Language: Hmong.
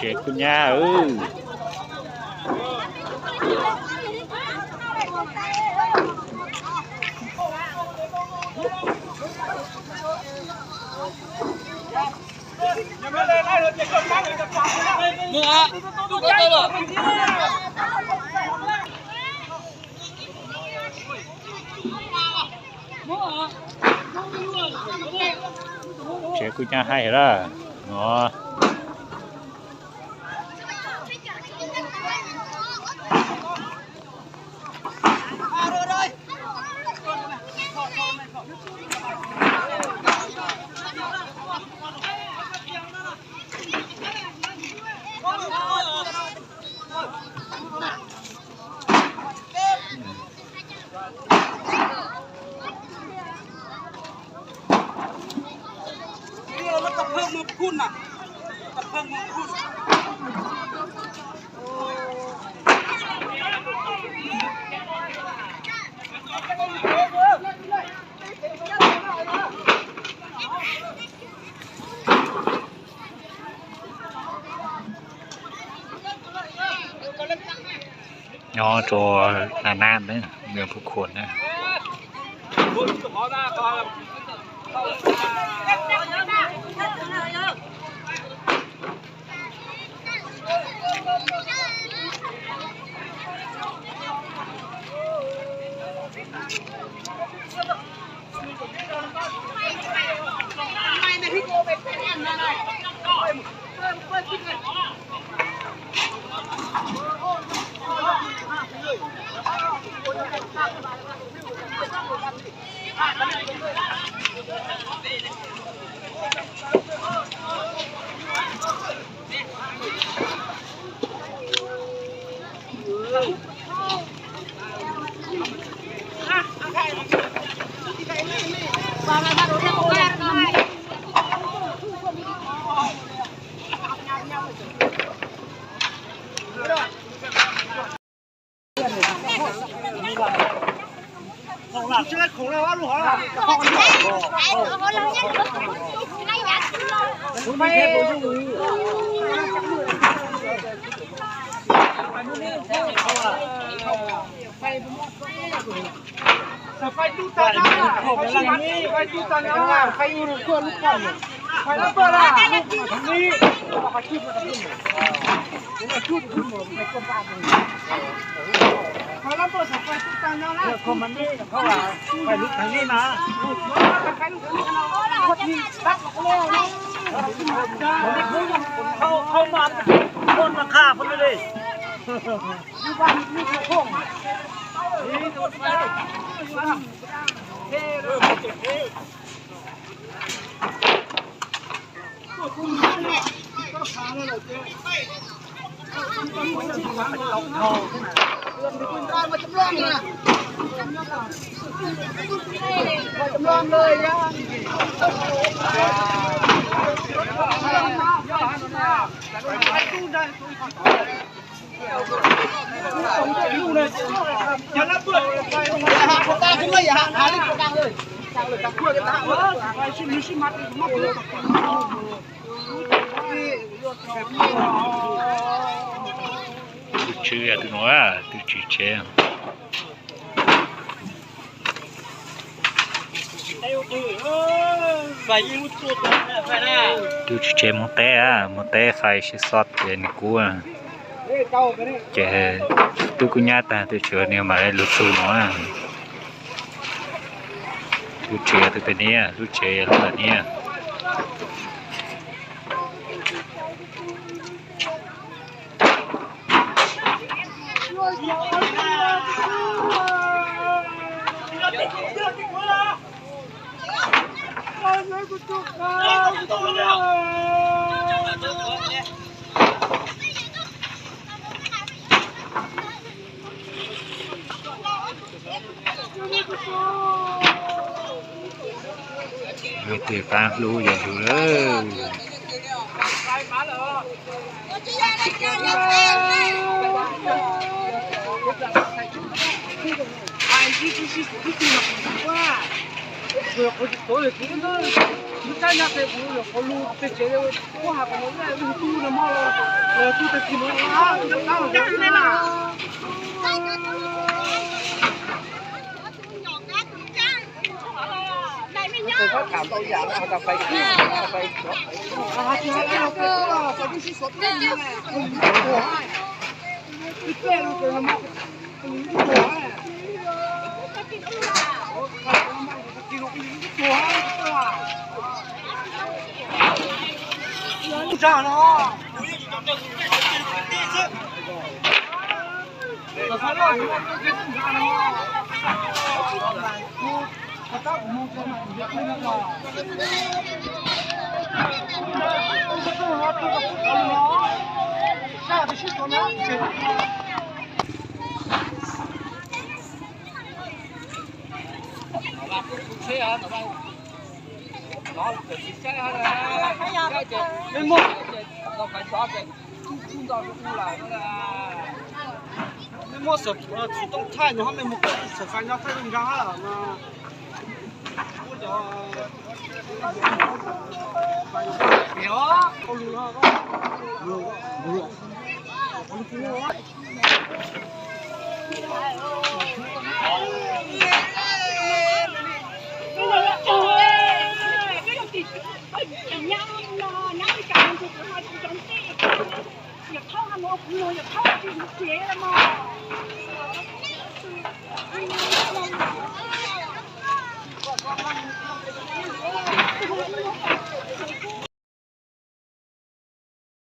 Tsev kuj nyab. Tsev kuj nyab haib lawm no. Nyob rau Nam Nam na, Mường Phú Khuôn na. Tus tswv yog tus no, tus tswv tsev. Tus tswv tsev mus teb, mus teb fais sib xov tias nws kub. Ces tub kuj nyab tag, tus tswv nws mam li lug txug no. Tus tswv yog tus pem niab, lub tsev yog lub ntawm niab. Leej twg pab hlub yog hlub lawm. Tus tsaib nyob pem kuv nyuam qhuav lug pem tsev, kuv has kom lawv tub no mog, lawv tub tag kis no, tub tab tab los. Mej muab, mej muab xov tooj thaij no, mej mus kom xov tooj thaij no thaij zoo nkauj mas.